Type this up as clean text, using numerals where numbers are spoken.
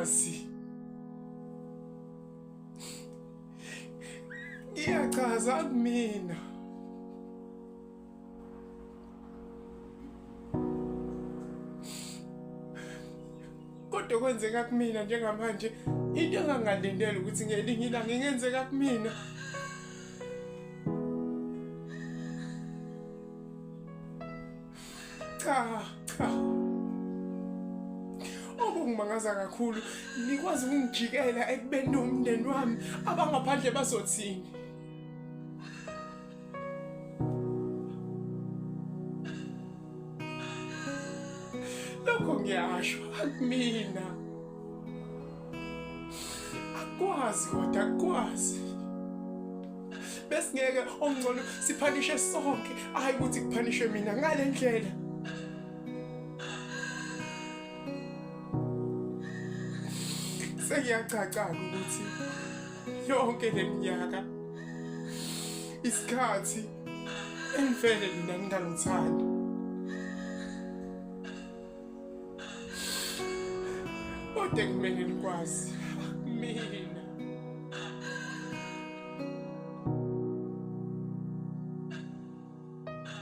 Akukwazi. Ngiyachaza kumina. Kodwa kwenzeka kumina njengamanje into engangalindele ukuthi ngelinye ilanga ingenzeka kumina. Cha, cha. Okungimangaza kakhulu nikwazi ukungijikela ekubeni umndeni wami abangaphandle bazothini. Lokho ngiyasho akumina. Akwazi kodwa akwazi. Besingeke ongcono siphanishe sonke hayi ukuthi kuphanishwe mina ngale ndlela. Sekuyacaca ukuthi yonke le minyaka isikhathi engifele mina ngingangithandi. Kodwa kumele nikwazi mina.